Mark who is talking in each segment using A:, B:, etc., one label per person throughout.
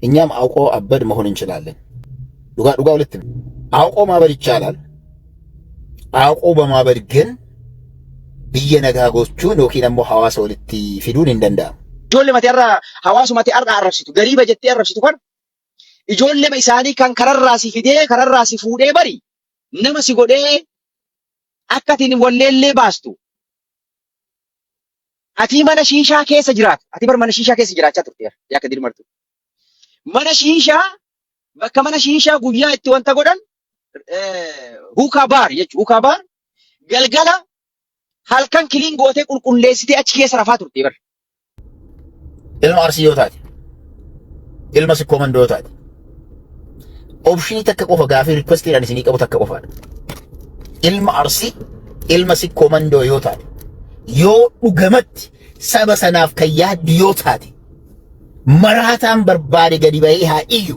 A: እኛም አውቆ አበድ መሆን እንችላለን። Dhugaa dhugaa walitti አውቆ ማበድ ይቻላል። አውቆ በማበድ ግን biyya nagaa gochuun yookiin ammoo hawaasa walitti fiduun hin danda'amu.
B: Ijoollee mati irraa hawaasumatti har'a arrabsitu, gariiba jettee arrabsitu kana ijoollee isaanii kan kararraa si fidee kararraa si fuudhee bari nama si godhee akka atiin walleellee baastu. Ati mana shiishaa keessa jiraatu. Ati bar mana shiishaa keessa jiraachaa turte yaa Kadir Martu. Mana shiishaa, bakka mana shiishaa guyyaa itti wanta godhan hookah bar jechuudha. Hookah bar galgala halkan clean gootee qulqulleessitee achi keessa rafaa turte bar.
A: Ilma Arsii yoo taate, ilma Sikkoo Mandoo yoo taate, option takka qofa gaafii requestiidhaan isinii qabu takka qofaadha. Ilma Arsii, ilma Sikkoo Mandoo yoo taate, yoo dhugamatti saba sanaaf kan yaaddu yoo taate, maraataan barbaade gadi bahee haa iyyu.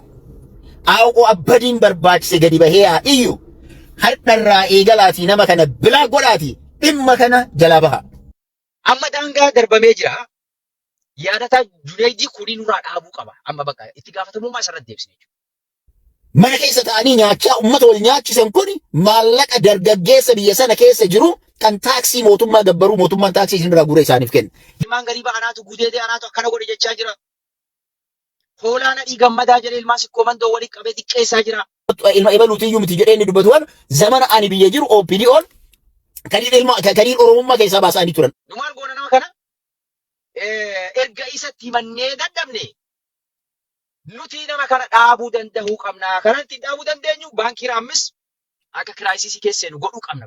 A: Aawqoo abbadiin barbaachise gadi bahee haa iyyu. Har'arraa eegalaatii nama kana bilaa godhaatii dhimma kana jalaa baha.
B: Amma daangaa darbamee jira. Yaadataa Junaydii kunii nurraa dhaabuu qaba. Amma bakka itti gaafatamummaa isarratti deebisne jechuudha.
A: Mana keessa ta'anii nyaachaa uummata wal nyaachisan kun maallaqa dargaggeessa biyya sana keessa jiru kan taaksii mootummaa gabbaruu mootummaan taaksii isinirraa guuree isaaniif kenna.
B: Ilmaan gariiba anaatu gudeedee anaatu akkana godhe jechaa jira. Hoolaa Nadhii Gammadaa jedhee ilmaan Sikkoo Mandoo waliin qabee xiqqeessaa jira.
A: Ilma ebaluutiyyuu miti jedhee inni dubbatu waan zamana ani biyya jiru OPDO'n kadiir ilma kadiir Oromummaa keessaa baasanii turan.
B: Nu maal goona nama kana? Erga isatti himannee dadhabne nuti nama kana dhaabuu danda'uu qabna. Kana ittiin dhaabuu dandeenyu baankii Raammis akka crisisii keessa seenu godhuu qabna.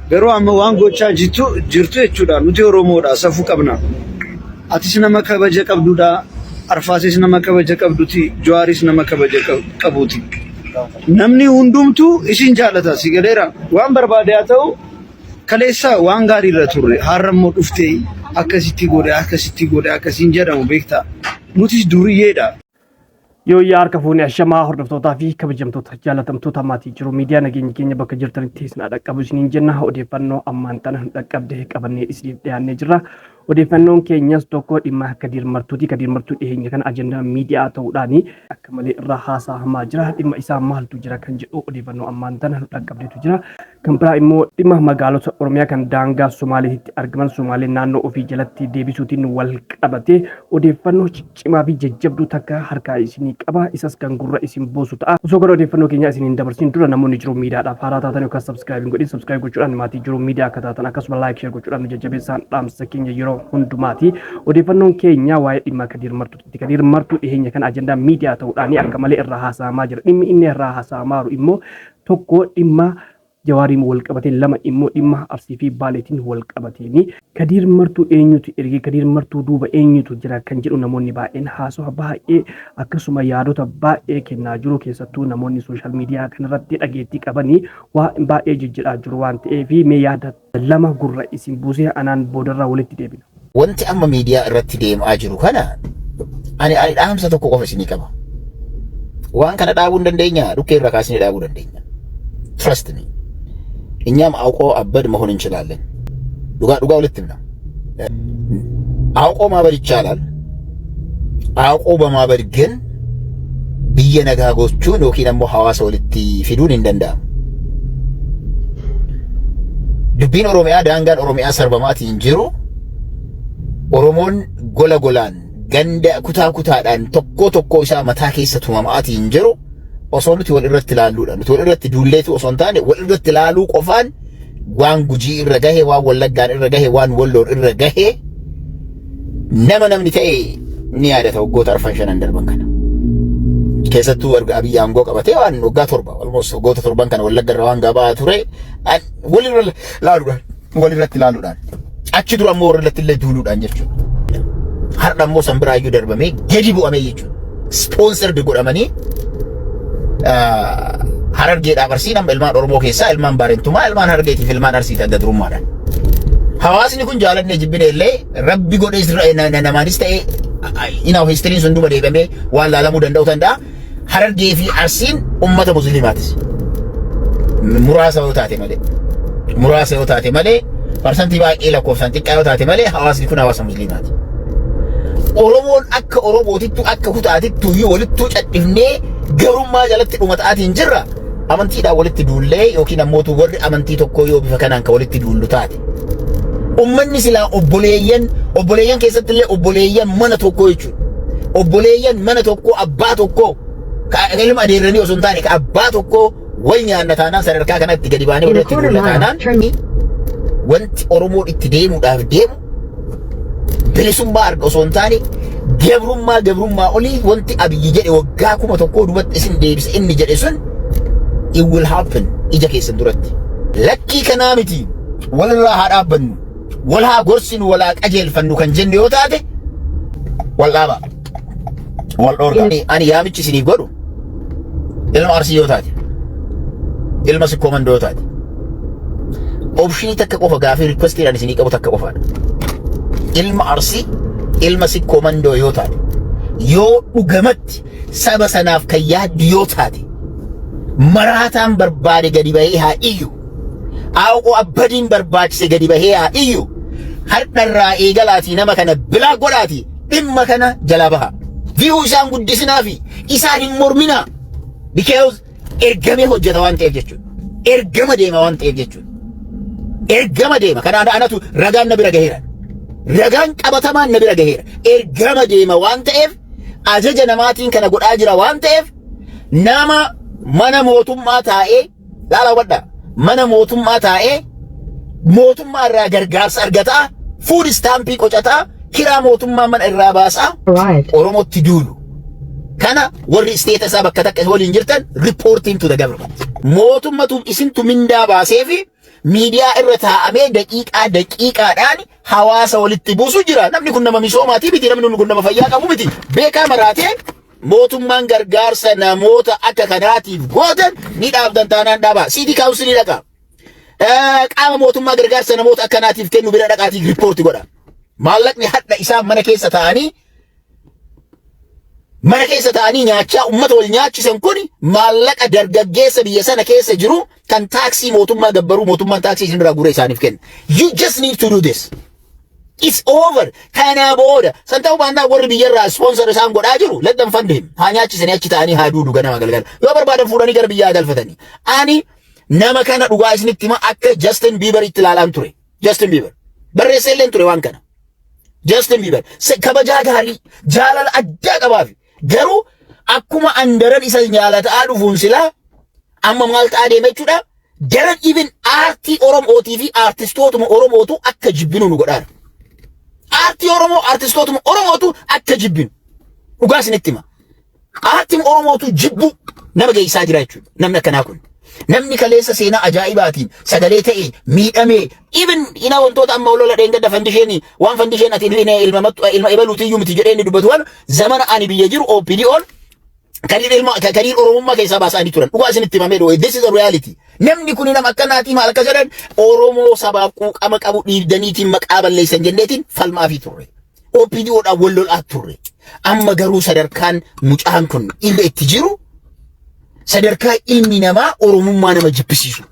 C: Garuu amma waan gochaa jirtu jechuudha. Nuti Oromoodha, safuu qabna. Atis nama kabaja qabdudha. Arfaasis nama kabaja qabduti. Jawaaris nama kabaja qabuuti. Namni hundumtuu isin jaalata, si galeera. Waan barbaade haa ta'u, kaleessa waan gaarii irra turre, har'a immoo dhuftee akkasitti godhe, akkasitti godhe, akkasiin jedhamu beektaa. Nutis duriyyeedha.
D: Yooyyaa, harka fuunee, ashamaa, hordoftootaa fi kabajamtoota jaalatamtoota maatii Jiru Miidiyaa, nageenya keenya bakka jirtanitti isin dhaqqabu isiniin jenna. Odeeffannoo ammaan tana nu dhaqqabde qabannee isiniif dhiyaannee jirra. Odeeffannoon keenyas tokko dhimma Kadiir Martuuti. Kadiir Martuu dhiyeenya kana ajandaa miidiyaa ta'uudhaan akka malee irraa haasa'amaa jira. Dhimma isaa maaltu jira kan jedhu odeeffannoo ammaan tana nu dhaqqabdeetu jira. Kan biraa immoo dhimma magaalota Oromiyaa kan daangaa Somaaliitti argaman Somaaleen naannoo ofii jalatti deebisuutiin wal qabate odeeffannoo ciccimaa fi jajjabduu takka harkaa isinii qaba. Isas kan gurra isin buusu ta'a. Osoo gara odeeffannoo keenyaa isin hin dabarsin dura, namoonni Jiru Miidiyaadhaaf haaraa taatan yookaan subscribe hin godhin, subscribe gochuudhaan maatii Jiru Miidiyaa akka taatan, akkasuma like, share gochuudhaan nu jajjabeessaan dhaamsa keenya yeroo hundumaati. Odeeffannoon keenya waa'ee dhimma Kadiir Martuuti. Kadiir Martuu dhiyeenya kana ajandaa miidiyaa ta'uudhaan akka malee irraa haasa'amaa jira. Dhimmi inni irraa haasa'amaa jiru immoo tokko dhimma Jawaariin wal qabatee, lama immoo dhimma Arsii fi Baaleetiin wal qabateeni. Kadiir Martuu eenyutu ergee, Kadiir Martuu duuba eenyutu jira kan jedhu namoonni baay'een haasawa baay'ee akkasuma yaadota baay'ee kennaa jiru. Keessattuu namoonni social media kanarratti dhageettii qabanii waan baay'ee jijjiiraa jiru waan ta'eef, mee yaada lama gurra isin buusee anaan boodarraa walitti deebina.
A: Wanti amma miidiyaa irratti deemaa jiru kana ani dhaamsa tokko qofa isinii qaba. Waan kana dhaabuu hin dandeenya, dhukkee irra kaasnee dhaabuu dandeenya. Trust me. እኛም አውቆ አበድ መሆን እንችላለን። Dhugaa dhugaa walitti himna. አውቆ ማበድ ይቻላል። አውቆ በማበድ ግን biyya nagaa gochuun yookiin ammoo hawaasa walitti fiduun hin danda'amu. Dubbiin Oromiyaa, daangaan Oromiyaa sarbamaatiin jiru, Oromoon gola golaan, ganda kutaa kutaadhaan, tokko tokko isaa mataa keessa tumamaatiin jiru osoo nuti wal irratti ilaalluudha. Nuti wal irratti duulleetu osoo hin taane, wal irratti ilaaluu qofaan waan Gujii irra gahe, waan Wallaggaan irra gahe, waan Walloon irra gahe nama namni ta'e ni yaadata waggoota arfan shanan darban kana. Keessattuu erga Abiyyi aangoo qabatee waan waggaa 7, almost waggoota 7 kana Wallagga irra waan gabaa ture walirra laaluudhaan, walirratti ilaaluudhaan, achi dura ammoo warra illee duuluudhaan jechuudha. Har'a ammoo san biraayyuu darbamee gadi bu'amee jechuudha. Sponsored godhamanii Harargeedhaaf Arsiin amma ilmaan Oromoo keessaa ilmaan Baarentumaa, ilmaan Harargeetiif ilmaan Arsiiti adda durummaadhaan. Hawaasni kun jaalannee jibbine illee, rabbi godhee namaanis ta'e, inaa historyn sun duba deebamee waan laalamuu danda'u danda'a. Harargee fi Arsiin ummata Musliimaatis. Muraasa yoo taate malee. Muraasa yoo taate malee, parsantii baay'ee lakkoofsaan xiqqaa yoo taate malee, hawaasni kun hawaasa Musliimaati. Oromoon akka Oromootittu, akka kutaatittu iyyuu walittuu cadhifnee garummaa jalatti dhumataatiin jirra. Amantiidhaan walitti duullee yookiin ammootu warri amantii tokkoo yoo bifa kanaan kan walitti duullu taate. Ummanni silaa obboleeyyan, obboleeyyan keessatti illee obboleeyyan mana tokkoo jechuudha. Obboleeyyan mana tokkoo, abbaa tokkoo, ka ilma adeerranii osoo hin taane ka abbaa tokkoo wal nyaanna taanaan, sadarkaa kanatti gadi baanee
E: In a
A: walitti
E: quarter
A: duulla
E: mile,
A: taanaan,
E: turn
A: wanti Oromoon itti deemuudhaaf deemu bilisummaa arga osoo hin taane gabrummaa, gabrummaa olii. Wanti Abiyyi jedhe, waggaa 1000 duubatti isin deebise inni jedhe sun, it will happen ija keessan duratti. Lakkii kanaa miti, walirraa haa dhaabbannu, wal haa gorsinu, wal haa qajeelfannu kan jenne yoo taate, wal dhaaba. Wal dhoorga. Ani yaamichi isiniif godhu, ilma Arsii yoo taate, ilma Sikkoo Mandoo yoo taate, option takka qofa gaafii requestiidhaan isinii qabu takka qofaadha. Ilma Arsii, ilma Sikkoo Mandoo yoo taate, yoo dhugamatti saba sanaaf kan yaaddu yoo taate, maraataan barbaade gadi bahee haa iyyu. Aawqoo abbadiin barbaachise gadi bahee haa iyyu. Har'arraa eegalaatii nama kana bilaa godhaatii dhimma kana jalaa baha. View isaan guddisinaa fi isaan hin morminaa. Because ergamee hojjeta waan ta'eef jechuudha. Ergama deema waan ta'eef jechuudha. Ergama deema. Kanaan anatu ragaan na bira gaheera. Ragaan qabatamaan na bira gaheera. Ergama deema waan ta'eef, ajaja namaatiin kana godhaa jira waan ta'eef, nama mana mootummaa taa'ee laala hubadhaa. Mana mootummaa taa'ee mootummaa irraa gargaarsa argataa, food stamp qocataa, kiraa mootummaa mana irraa baasaa
E: Arrived.
A: Oromootti duulu. Kana warri state isaa bakka takka waliin jirtan, reporting to the government. Mootummatu isintu mindaa baasee fi miidiyaa irra taa'amee daqiiqaa daqiiqaadhaan hawaasa walitti buusu jira. Namni kun nama misoomaatii miti, namni kun nama fayyaa qabu miti. Beekaa maraatee mootummaan gargaarsa namoota akka kanaatiif gootan ni dhaabdan taanaan dhaabaa. City council dhaqa. Qaama mootummaa gargaarsa namoota akkanaatiif kennu bira dhaqaatii report godha. Maallaqni hadha isaan mana keessa ta'anii nyaachaa ummata wal nyaachisan kun maallaqa dargaggeessa biyya sana keessa jiru kan taaksii mootummaa gabbaruu, mootummaan taaksii isin irraa guuree isaaniif kenna. You just need to do this. It's over. Kana booda san ta'uu baannaan warri biyyarraa sponsor isaan godhaa jiru, let them fund him. Haa nyaachisanii achi ta'anii haa duudu ganama galgala. Yoo barbaadan fuudhanii gara biyyaa galfatanii. Ani nama kana dhugaa isinitti hima, akka Justin Bieber itti ilaalaan ture. Justin Bieber. Barreessee illee ture waan kana. Justin Bieber kabajaa gaarii, jaalala addaa qabaafi. Garuu akkuma andaran isa jaalataa dhufuun silaa amma maal ta'aa deema jechuudha. Daran even aartii Oromootii fi aartistootuma Oromootu akka jibbinu nu godhaara. Aartii Oromoo, aartistootuma Oromootu akka jibbinu. Dhugaa isinitti hima. Aartiin Oromootu jibbu nama geessaa jira jechuudha. Namni akkanaa kun. Namni kaleessa seenaa ajaa'ibaatiin sagalee ta'e miidhamee, even ina wantoota amma olola dheengadda fandisheen waan fandisheen ati ilma mattu ilma ebaluutiyyuu miti jedhee inni dubbatu, waan zamana ani biyya jiru OPDO'n kariir ilma kariir Oromummaa keessaa baasanii turan. Dhugaa isinitti himamee dhufe. This is a reality. Namni kun nama akkanaatii maal akka jedhan, Oromoo sabaaf quuqama qabu dhiibdaniitiin maqaa balleessan jenneetiin falmaafii turre. OPDOdhaan wal lolaa turre. Amma garuu sadarkaan mucaan kun inni itti jiru sadarkaa ilmi namaa Oromummaa nama jibbisiisu.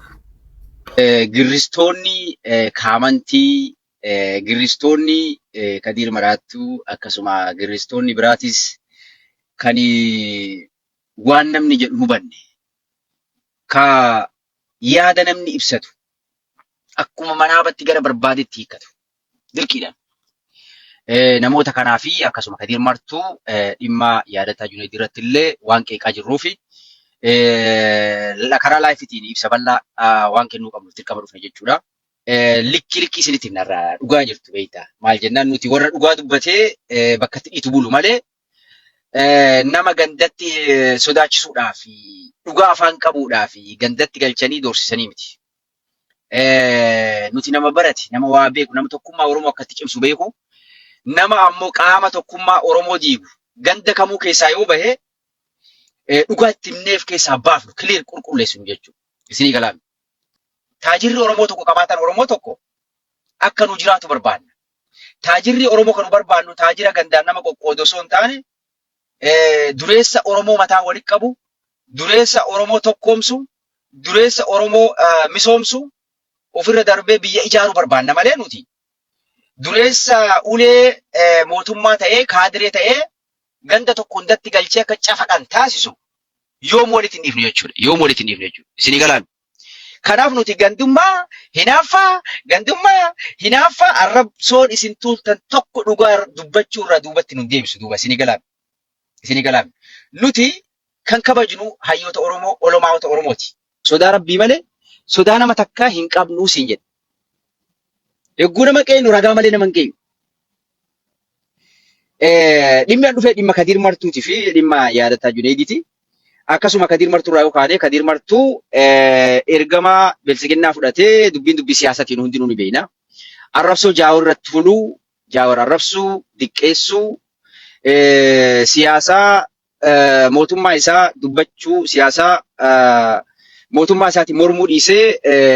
B: Girristoonni kaamantii, girristoonni Kadiir Maraattuu, akkasuma girristoonni biraatis kan waan namni jedhu hubanne, ka yaada namni ibsatu akkuma manaabatti gara barbaadetti hiikkatu dirqiidhaan. Namoota kanaa fi akkasuma Kadiir Martuu dhimma Yaadataa Junaydii irratti illee waan qeeqaa jirruu fi karaa liveitiin ibsa bal'aa waan kennuu qabnuuf dirqama dhufne jechuudha. Likkii likkii isinitti himnarraa dhugaa jirtu beektaa. Maal jennaan, nuti warra dhugaa dubbatee bakka itti dhiitu bulu malee nama gandatti sodaachisuudhaa fi dhugaa afaan qabuudhaa fi gandatti galchanii doorsisanii miti. Nuti nama barate, nama waa beeku, nama tokkummaa Oromoo akkatti cimsu beeku, nama ammoo qaama tokkummaa Oromoo diigu ganda kamuu keessaa yoo bahe dhugaa itti himneef keessaa baafnu, clear qulqulleessinu jechuudha. Isinii galaami. Taajirri Oromoo tokko qabaatan Oromoo tokko akka nu jiraatu barbaanna. Taajirri Oromoo kan nu barbaannu taajira gandaan nama qoqqoodu osoo hin taane, dureessa Oromoo mataa walitti qabu, dureessa Oromoo tokkoomsu, dureessa Oromoo misoomsu, ofirra darbee biyya ijaaruu barbaanna malee nuti. Dureessa ulee mootummaa ta'ee kaadiree ta'ee ganda tokko hundatti galchee akka cafaqan taasisu yoom walitti hin dhiifnu jechuudha. Yoom walitti hin dhiifnu jechuudha. Isinii galaan. Kanaaf nuti gandummaa, hinaaffaa, gandummaa, hinaaffaa arrabsoon isin tuultan tokko dhugaa dubbachuu irraa duubatti nun deebisu duuba isinii galaan. Isinii galaan. Nuti kan kabajnu hayyoota Oromoo, olomaa'ota Oromooti. Sodaa Rabbii malee sodaa nama takkaa hin qabnuu siin jedhe. Yogguu nama qeeynu ragaa malee nama hin qeeynu. Dhimmi an dhufee dhimma Kadiir Martuutii fi dhimma Yaadataa Juneeydiiti. Akkasuma Kadiir Martuu irraa yoo kaane Kadiir Martuu ergama biltsiginnaa fudhatee dubbiin dubbii siyaasatiin hundinuu ni beekna. Arrabsoo Jaawar irratti fuluu, Jaawar arrabsuu, diqqeessuu, siyaasaa mootummaa isaa dubbachuu siyaasaa mootummaa isaatiin mormuu dhiisee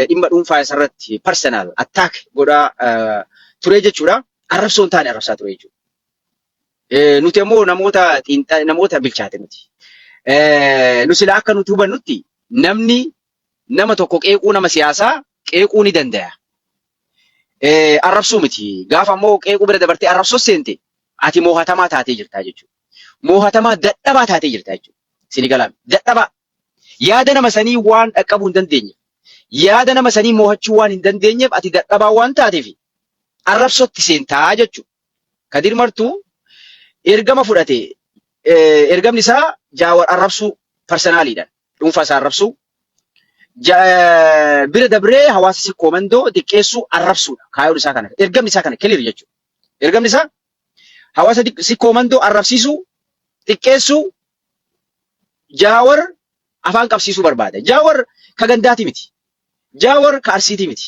B: dhimma dhuunfaa isarratti personal attack godhaa ture jechuudha. Arrabsoo hin taane arrabsaa ture jechuudha. Nuti ammoo namoota namoota bilchaate miti. Nu sila akka nuti hubannutti namni nama tokko qeequu nama siyaasaa qeequu ni danda'a. Arrabsuu miti. Gaafa ammoo qeequu bira dabartee arrabsoo seente ati moohatamaa taatee jirtaa jechuudha. Moohatamaa dadhabaa taatee jirta jechuudha. Sini galaame. Dadhabaa. Yaada nama sanii waan dhaqqabuu hin dandeenyeef, yaada nama sanii moohachuu waan hin dandeenyeef ati dadhabaa waan taateef arrabsootti seentaa jechuudha. Kadir Martuu ergama fudhate ergamni isaa Jaawar arrabsuu parsenaaliidhaan dhuunfaa isaa arrabsuu bira dabree hawaasa sikkoo mandoo xiqqeessuu arrabsuudha. Kaayoon isaa kana. Ergamni isaa kana clear jechuudha. Ergamni isaa hawaasa sikkoo mandoo arrabsiisuu, xiqqeessuu, Jaawar afaan qabsiisuu barbaada. Jaawar ka gandaati miti. Jaawar ka Arsiitii miti.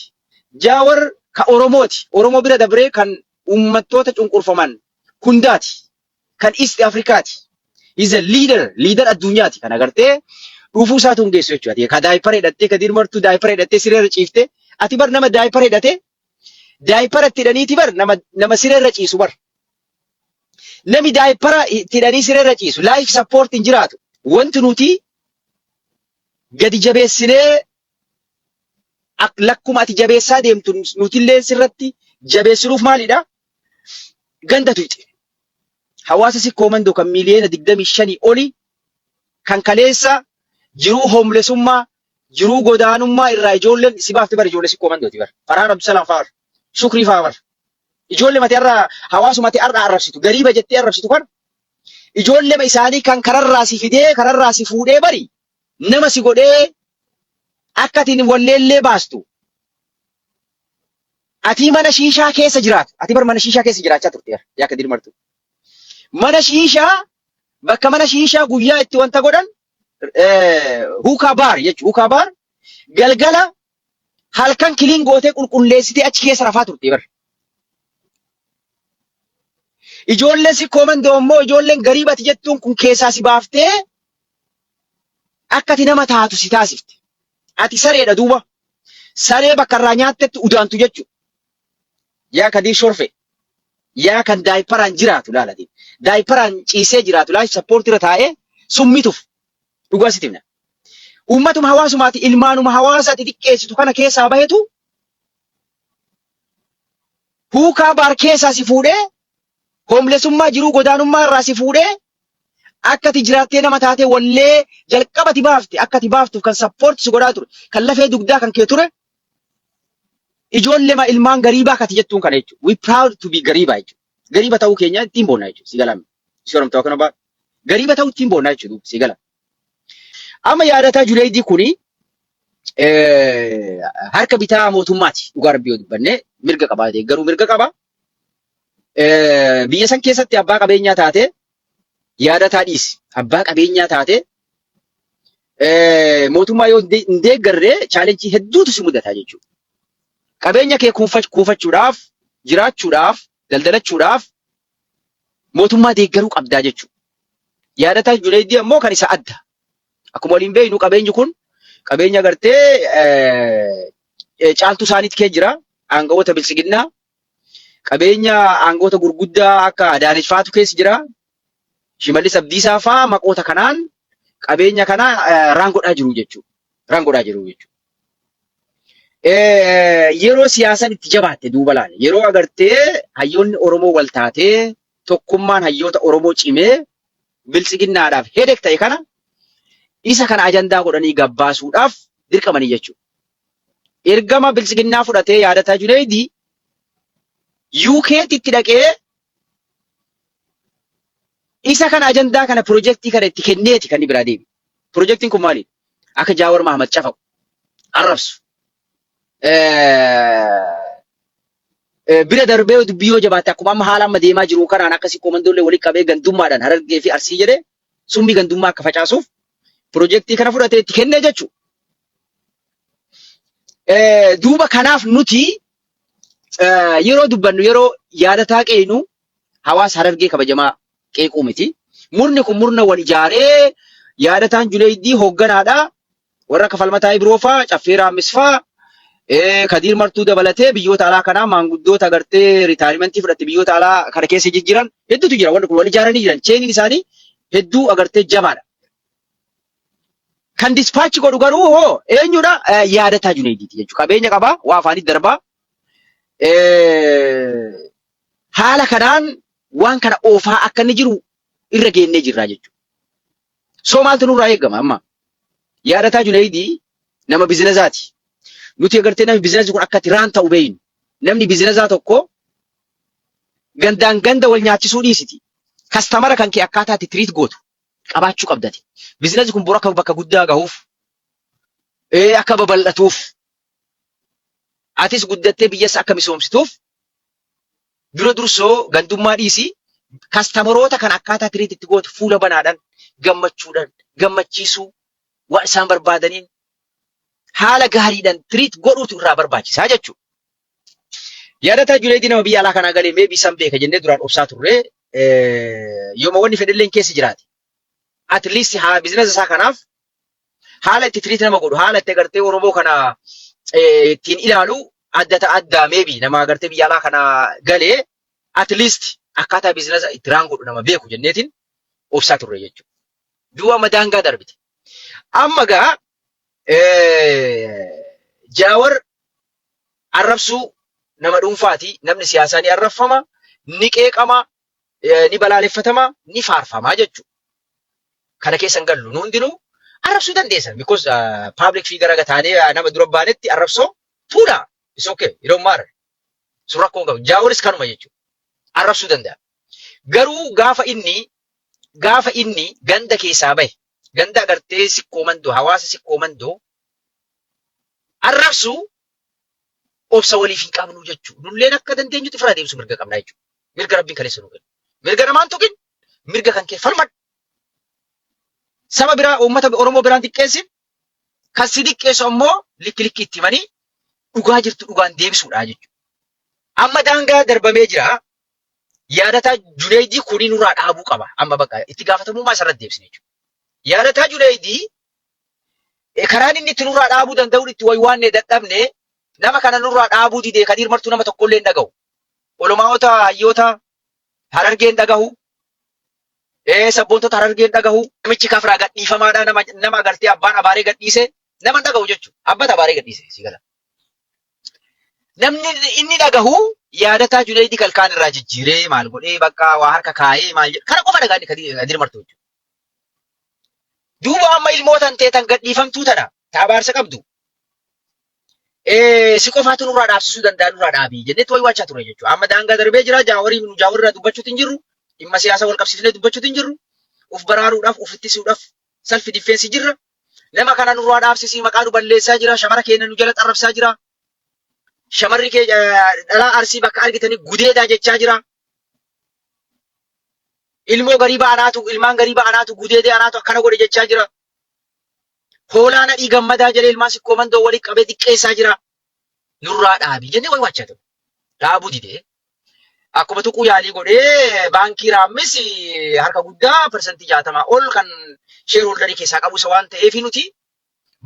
B: Jaawar ka Oromooti. Oromoo bira dabree kan uummattoota cunqurfaman hundaati. Kan East Afrikaati. He's a leader, leader addunyaati. Kan agartee dhufuu isaatu hin geessu jechuudha. Ka diaper hidhattee, ka dirmartuu diaper hidhattee siree irra ciiftee, ati bar nama diaper hidhatee diaper itti hidhaniiti bar nama nama siree irra ciisu bar. Nami diaper itti hidhanii siree irra ciisu life support hin jiraatu. Wanti nuti gadi jabeessinee lakkuma ati jabeessaa deemtu nutillee sirratti jabeessinuuf maalidha? Ganda tuyxe. Hawaasa sikkoo mandoo kan miiliyoona 25 oli kan kaleessa jiruu homelessummaa jiruu godaanummaa irraa ijoolleen si baafte bar ijoollee sikkoo mandooti bar. Farhaan Abdusalaam fa'aa bar. Shukrii fa'aa bar. Ijoollee mati har'a hawaasuma ati har'a arrabsitu gariiba jettee arrabsitu kana ijoollee isaanii kan kararraa si fidee kararraa si fuudhee bari nama si godhee akka atiin walleellee baastu. Ati mana shiishaa keessa jiraatu. Ati bar mana shiishaa keessa jiraachaa turte yaa Kadir Martuu. Mana shiishaa bakka mana shiishaa guyyaa itti wanta godhan hookah bar jechuudha. Hookah bar galgala halkan clean gootee qulqulleessitee achi keessa rafaa turte bar. Ijoolleen si koomandoo immoo ijoolleen gariibati jettuun kun keessaa si baaftee akka ati nama taatu si taasifte. Ati sareedha duuba. Saree bakka irraa nyaattetti udaantu jechuudha. Yaa Kadir Shorfe. Yaa kan diaperaan jiraatu laalati. Diaperaan ciisee jiraatu life support irra taa'ee summituuf dhugaa sitti himna. Uummatuma hawaasumaati ilmaanuma hawaasa ati xiqqeessitu kana keessaa bahetu hookah bar keessaa si fuudhee homelessummaa jiruu godaanummaa irraa si fuudhee akka ati jiraattee nama taatee wallee jalqaba ati baafte akka ati baaftuuf kan support si godhaa ture kan lafee dugdaa kan kee ture ijoollee ilmaan gariibaa kati jettuun kana jechuudha. We proud to be gariibaa jechuudha. Gariiba ta'uu keenya ittiin boonna jechuudha. Si galame. Si oramtaa kana baa. Gariiba ta'uu ittiin boonna jechuudha. Si gala. Amma yaadataa Juleeydii kuni harka bitaa mootummaati. Dhugaa rabbii yoo dubbanne mirga qabaa deeggaruu mirga qaba. Biyya san keessatti abbaa qabeenyaa taate yaadataa dhiisi. Abbaa qabeenyaa taate mootummaa yoo hin deeggarre challenge hedduutu si mudata jechuudha. Qabeenya kee kuufachuudhaaf, jiraachuudhaaf, daldalachuudhaaf mootummaa deeggaruu qabdaa jechuudha. Yaadataa Juleeydii ammoo kan isa adda. Akkuma waliin beeknu qabeenyi kun qabeenya gartee caaltuu isaaniitti kee jira. Aangawoota biltsiginnaa. Qabeenya aangawoota gurguddaa akka Adaanech fa'aatu keessa jira. Shimallis Abdiisaa fa'aa maqoota kanaan qabeenya kana raan godhaa jiru jechuudha. Raan godhaa jiru jechuudha. Yeroo siyaasaan itti jabaatte duuba laale. Yeroo agartee hayyoonni Oromoo wal taatee, tokkummaan hayyoota Oromoo cimee biltsiginnaadhaaf hedek ta'e kana, isa kana ajandaa godhanii gabbaasuudhaaf dirqamanii jechuudha. Ergama biltsiginnaa fudhatee Yaadataa Juneeydii UK'tti itti dhaqee isa kana, ajandaa kana, pirojektii kana itti kenneeti kan inni biraa deebi. Pirojektiin kun maali? Akka Jaawar Mahamad cafaqu, arrabsu. Bira darbee dubbii yoo jabaatte, akkuma amma haala amma deemaa jiru kanaan, akkasii koomandoollee walitti qabee gandummaadhaan Harargee fi Arsii jedhee summii gandummaa akka facaasuuf pirojektii kana fudhatee itti kennee jechuudha. Duuba kanaaf nuti yeroo dubbannu, yeroo Yaadataa qeeynu, hawaasa Harargee kabajamaa qeequu miti. Murni kun murna wal ijaaree, Yaadataan Juleeydii hoogganaadha. Warra akka Falmataa Ibroo faa, Caffee Raammis faa, Kadiir Martuu dabalatee biyyoota alaa kanaa maanguddoota agartee retirement fudhatte biyyoota alaa kana keessa jijjiiran hedduutu jira. Warri kun wal ijaaranii jiran. Chainiin isaanii hedduu agartee jabaadha. Kan dispatch godhu garuu hoo eenyudha? Yaadataa Juneeydiiti jechuudha. Qabeenya qabaa, waa afaanitti darbaa. Haala kanaan waan kana oofaa akka inni jiru irra geennee jirra jechuudha. So maaltu nurraa eegama amma? Yaadataa Juneeydii nama businessaati. Nuti agartee namni businessni kun akka itti run ta'u beeynu. Namni businessaa tokko gandaan ganda wal nyaachisuu dhiisiti. Customera kan kee akkaataa itti treat gootu qabaachuu qabdati. Businessni kun boru akka bakka guddaa gahuuf, akka babal'atuuf, atis guddattee biyyas akka misoomsituuf, dura dursoo gandummaa dhiisii customeroota kan akkaataa treat itti gootu fuula banaadhaan, gammachuudhaan, gammachiisuu, waan isaan barbaadaniin haala gaariidhaan treat godhuutu irraa barbaachisaa jechuudha. Yaadataa Juleedii nama biyya alaa kanaa galee mee bisan beeka jennee duraan obsaa turre, yooma wanni fedhelleen keessa jiraate. At least haa businessa isaa kanaaf haala itti treat nama godhu, haala itti agartee Oromoo kana ittiin ilaalu adda ta'a, adda maybe nama agartee biyya alaa kana galee at least akkaataa businessa itti run godhu nama beeku jenneetiin obsaa turre jechuudha. Duuba amma daangaa darbite. Amma gaa Jaawar arrabsuu nama dhuunfaati. Namni siyaasaa ni arrabfama, ni qeeqama, ni balaaleffatama, ni faarfama jechuudha. Kana keessa hin gallu. Nu hundinuu arrabsuu dandeessan. Because public figure taanee nama dura baanetti arrabsoo fuudha. It's okay. You don't matter. Sun rakkoo hin qabu. Jaawaris kanuma jechuudha. Arrabsuu danda'a. Garuu gaafa inni ganda keessaa bahe, ganda agartee Sikkoo Mandoo, hawaasa Sikkoo Mandoo arrabsu, obsa waliif hin qabnu jechuudha. Nulleen akka dandeenyutti ofirraa deebisuu mirga qabna jechuudha. Mirga Rabbiin kaleessa nu kennu. Mirga namaan tuqin, mirga kan kee falmadhu. Saba biraa, uummata Oromoo biraan xiqqeessin, kan si xiqqeessu ammoo likki likki itti himanii dhugaa jirtu dhugaan deebisuudha jechuudha. Amma daangaa darbamee jira. Yaadataa Juneeydii kunii nurraa dhaabuu qaba. Amma bakka itti gaafatamummaa isarratti deebisne jechuudha. Yaadataa Juneeydii karaan inni itti nurraa dhaabuu danda'uun itti waywaannee dadhabne, nama kana nurraa dhaabuu didee. Kadiir Martuu nama tokkollee hin dhaga'u. Olumaa'ota hayyoota Harargee hin dhagahu. Sabboontota Harargee hin dhagahu. Namichi kafiraa gadhiifamaadha, nama agartee abbaan abaaree gadhiise nama hin dhagahu jechuudha. Abbata abaaree gadhiise si gala. Namni inni dhagahu Yaadataa Juneeydii kalkaan irraa jijjiiree maal godhee bakka waa harka kaayee maal jedhu kana qofa dhagaa inni Kadiir Martuu jechuudha. Duuba amma ilmootan teetan gadhiifamtuu tana taabaarsa qabdu. Si qofaatu nurraa dhaabsisuu danda'a, nurraa dhaabii jennee waywwaachaa ture jechuudha. Amma daangaa darbee jira. Jaawarii nu Jaawarirraa dubbachuutti hin jirru. Dhimma siyaasa wal qabsiifnee dubbachuutti hin jirru. Uf baraaruudhaaf, uf ittisuudhaaf self defense jirra. Nama kana nurraa dhaabsisii, maqaa nu balleessaa jira. Shamara keenya nu jala xarrabsaa jira. Shamarri kee dhalaa Arsii bakka argitanii gudeedaa jechaa jira. Ilmoo gariibaa anaatu, ilmaan gariibaa anaatu gudeedee, anaatu akkana godhe jechaa jira. Hoolaa Nadhii Gammadaa jedhee ilmaan Sikkoo Mandoo walitti qabee xiqqeessaa jira. Nurraa dhaabii jennee waywaachaa ture. Dhaabuu didee. Akkuma tuquu yaalii godhee, baankii Raammis harka guddaa 60% ol kan shareholderii keessaa qabu isa waan ta'eef, nuti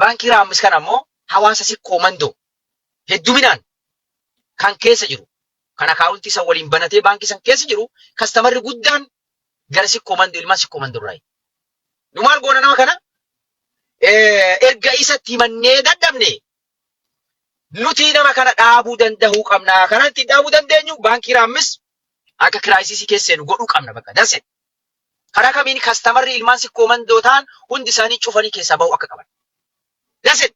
B: baankii Raammis kana ammoo hawaasa Sikkoo Mandoo hedduminaan kan keessa jiru, kan accountii san waliin banatee baankii san keessa jiru, customerri guddaan gara Sikkoo Mandoo, ilmaan Sikkoo Mandoo irraa. Nu maal goona? Nama kana erga isatti himannee dadhabne. Nuti nama kana dhaabuu dandahuu qabna. Karaa ittiin dhaabuu dandeenyu baankii Raammis akka crisisii keessa seenu godhuu qabna bakka. That's it. Karaa kamiin customerri ilmaan Sikkoo Mandoo ta'an hundi isaanii cufanii keessaa bahuu akka qaban. That's it.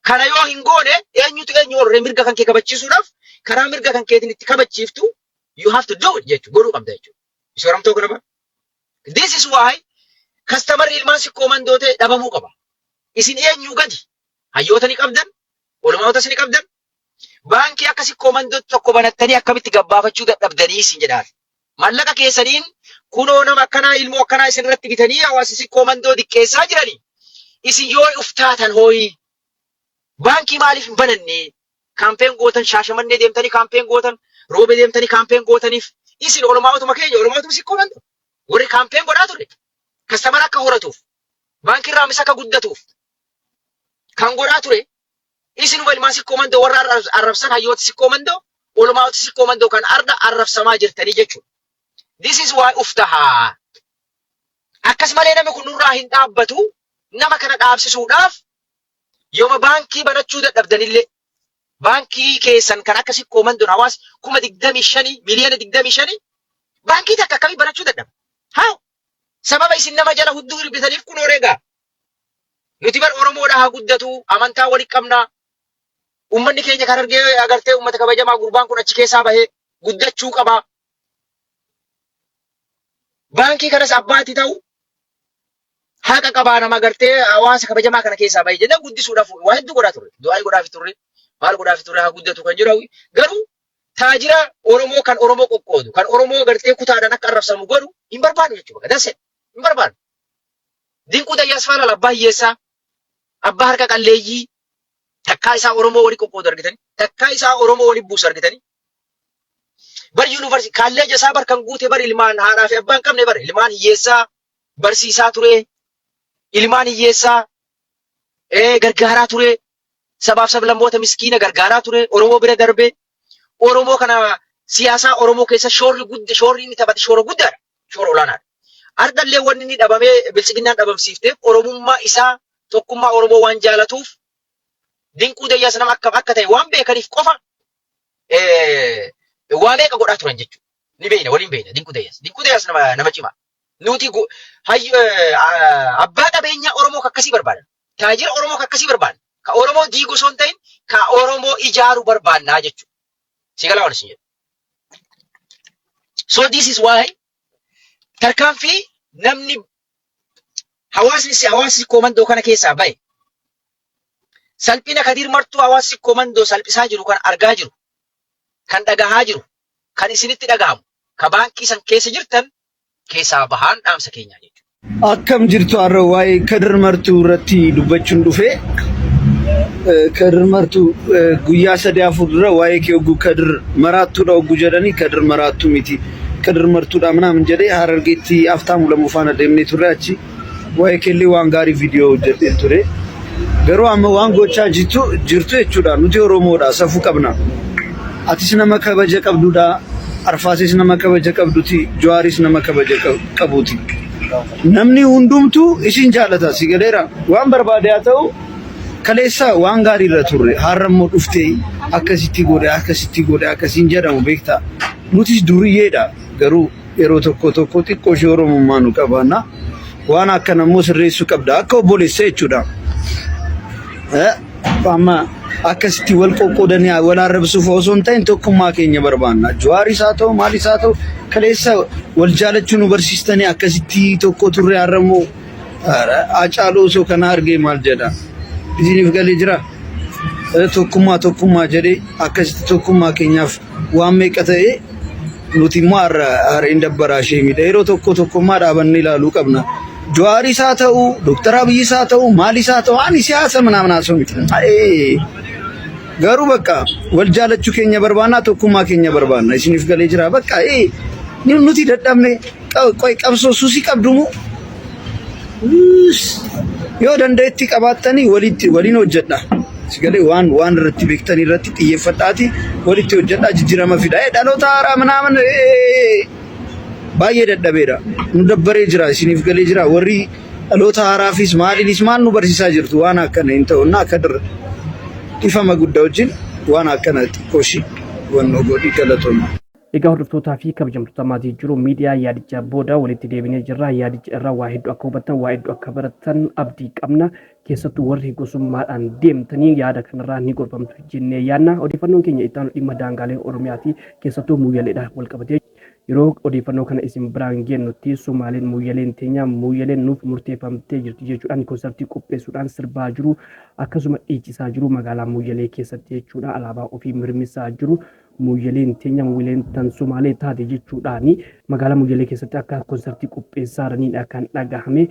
B: Kana yoo hin goone eenyutu eenyu warree mirga kan kee kabachiisuudhaaf karaa mirga kan keetiin itti kabachiiftu you have to do it jechuudha. Godhuu qabda jechuudha. Is what I'm talking about? This is why customerri ilmaan Sikkoo Mandoo ta'e dhabamuu qaba. Isin eenyu gadi? Hayyoota ni qabdan, olmaatas ni qabdan. Baankii akka Sikkoo Mandootti tokko banattanii akkamitti gabbaafachuu dadhabdanii isin jedhaan. Maallaqa keessaniin kunoo nama akkanaa ilmoo akkanaa isin irratti bitanii hawaasa Sikkoo Mandoo diqqeessaa jiranii. Isin yoo uftaatan hooyi baankii maaliif hin bananne? Campaign gootan, Shaashamannee deemtanii campaign gootan, Roobee deemtanii campaign gootaniif isin olmaa'otuma keenya, olmaa'otuma Sikkoo Mandoo. Warri campaign godhaa ture. Customera akka horatuuf, baankii Raamis akka guddatuuf kan godhaa ture. Isinuma ilmaan Sikkoo Mandoo warra arrabsan, hayyoota Sikkoo Mandoo, olmaa'ota Sikkoo Mandoo kan arda arrabsamaa jirtanii jechuudha. This is why uftahaa. Akkas malee namni kun nurraa hin dhaabbatu. Nama kana dhaabsisuudhaaf yooma baankii banachuu dadhabdanillee baankii keessan kan akka Sikkoo Mandoon hawaasa 25,000, 25,000,000 baankii takka akkamii banachuu dadhaba? Haa, sababa isin nama jala hudduu hirbitaniif kun oreegaa. Nuti bar Oromoodha haa guddatu, amantaa walitti qabnaa. Uummanni keenya kan argee agartee uummata kabajamaa gurbaan kun achi keessaa bahee guddachuu qaba. Baankii kanas abbaatti ta'u haqa qabaa nama agartee hawaasa kabajamaa kana keessaa bahee jennee guddisuudhaaf waa hedduu godhaa turre. Du'aa godhaaf turre. Maal godhaaf turre, haa guddatu kan jedhu garuu taajira Oromoo kan Oromoo qoqqoodu, kan Oromoo agartee kutaadhaan akka arrabsamu godhu hin barbaadu jechuudha. That's it. Hin barbaadu. Dinquu Dayyaas faana abbaa hiyyeessaa, abbaa harka qalleeyyii, takkaa isaa Oromoo walii qoqqoodu argitanii, takkaa isaa Oromoo walii buusu argitanii. Bar yuunivarsiitii kaalleeja isaa bar kan guute bar ilmaan haadhaa fi abbaa hin qabne, bar ilmaan hiyyeessaa barsiisaa ture, ilmaan hiyyeessaa gargaaraa ture, sabaaf sablammoota miskiina gargaaraa ture, Oromoo bira darbee Oromoo kana siyaasaa Oromoo keessa shoorri guddaa, shoorri inni taphate shoora guddaadha, shoora olaanaadha. Ardallee wanni inni dhabamee bilchiginnaan dhabamsiifteef Oromummaa isaa, tokkummaa Oromoo waan jaalatuuf, Dinquu Dayyaas nama akkam akka ta'e waan beekaniif qofa waa meeqa godhaa turan jechuudha. Ni beekna, waliin beekna Dinquu Dayyaas. Dinquu Dayyaas nama cimaa. Nuti abbaa qabeenyaa Oromoo akkasii barbaadan. Taajira Oromoo akkasii barbaadan. Ka Oromoo diigu osoo hin ta'in ka Oromoo ijaaru barbaannaa jechuudha. Si galaa waan isin jedhu. So this is why tarkaanfii namni hawaasni Sikkoo Mandoo kana keessaa bahe salphina Kadiir Martuu hawaasa Sikkoo Mandoo salphisaa jiru kan argaa jiru, kan dhagahaa jiru, kan isinitti dhagahamu, ka baankii san keessa jirtan keessaa bahaan dhaamsa keenyaa jechuudha.
C: Akkam jirtu? Har'a waa'ee Kadir Martuu irratti dubbachuun dhufe. Kadir Martuu guyyaa 3 4 dura waa'ee kee hogguu Kadir maraattuudha hogguu jedhanii, Kadir maraattuu miti, Kadir Martuudha ምናምን jedhee Harargeetti Aftaamu lamu faana deemnee turre, achi waa'ee keellee waan gaarii viidiyoo hojjedheen ture. Garuu amma waan gochaa jirtu jechuudha. Nuti Oromoodha, safuu qabna. Atis nama kabaja qabdudha. Arfaasis nama kabaja qabduti. Jawaaris nama kabaja qabuuti. Namni hundumtuu isin jaalata, si galeera. Waan barbaade haa ta'u, kaleessa waan gaarii irra turre, har'a immoo dhuftee akkasitti godhe, akkasitti godhe, akkasiin jedhamu beektaa. Nutis duriyyeedha, garuu yeroo tokko tokko xiqqoo ishee Oromummaa nu qabaanna. Waan akkana immoo sirreessuu qabda akka obboleessa jechuudha. Amma akkasitti wal qoqqoodanii wal arrabsuuf osoo hin ta'in tokkummaa keenya barbaanna. Jawaaris haa ta'u, maalis haa ta'u, kaleessa wal jaalachuu nu barsiistanii akkasitti tokko turre, har'a immoo Hacaaluu osoo kana argee maal jedha? Isiniif galee jira? Tokkummaa tokkummaa jedhee akkasitti tokkummaa keenyaaf waan meeqa ta'e, nuti immoo har'a harreen dabbaraa ishee miidha. Yeroo tokko tokkummaa dhaabannee ilaaluu qabna. Jawaaris haa ta'u, Dooktar Abiyyis haa ta'u, maalis haa ta'u, ani siyaasa ምናምን haasa'u miti. Garuu bakka wal jaalachuu keenya barbaanna, tokkummaa keenya barbaanna. Isiniif galee jira. Bakka nuti dadhabne qabsoo suusii qabdu moo? Yoo dandeettii qabaattanii walitti waliin hojjedha. Sigalee waan irratti beektanii irratti xiyyeeffadhaati walitti hojjedhaa, jijjiirama fida. Dhaloota haaraa ምናምን baay'ee dadhabeera. Nu dabbaree jira, isiniif galee jira. Warri dhaloota haaraafis maaliinis maal nu barsiisaa jirtu, waan akkana hin ta'u. Akka dirra. Dhifama guddaa wajjin waan akkana xiqqoo ishii hubannoo godhi galatooma.
D: Egaa hordoftootaa fi kabajamtoota maatii jiru miidiyaa yaadicha booda walitti deebinee jirra. Yaadicha irraa waa hedduu akka hubattan, waa hedduu akka baratan abdii qabna. Keessattuu warri gosummaadhaan deemtanii yaada kanarraa ni gorfamtu jennee yaadna. Odeeffannoon keenya itti aanu dhimma daangaalee Oromiyaati. Keessattuu Muyyaleedhaan wal qabatee. Yeroo odeeffannoo kana isin biraan geennutti Sumaaleen Muyyaleen teenya Muyyaleen nuuf murteeffamtee jirti jechuudhaan konsartii qopheessuudhaan sirbaa jiru. Akkasuma dhiichisaa jiru magaalaa Muyyalee keessatti jechuudha. Alaabaa ofii mirmisaa jiru. Muyyaleen teenya Muyyaleen tan Sumaalee taate jechuudhaan magaalaa Muyyalee keessatti akka konsartii qopheessaa jiranidha kan dhagahame.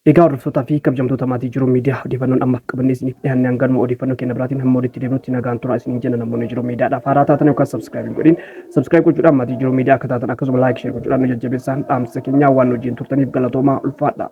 D: Egaa hordoftootaa fi kabajamtoota maatii Jiruu Miidiyaa odeeffannoon ammaaf qabannee isiniif dhiyaanne hanganuma. Odeeffannoo keenya biraatiin hamma walitti deemnutti nagaan turaa isiniin jenna. Namoonni Jiruu Miidiyaadhaaf haaraa taatan yookaan subscribe hin godhin subscribe gochuudhaan maatii Jiruu Miidiyaa akka taatan, akkasuma like, share gochuudhaan nu jajjabeessaan dhaamsa keenyaa. Waan nu wajjin turtaniif galatoomaa, ulfaadha.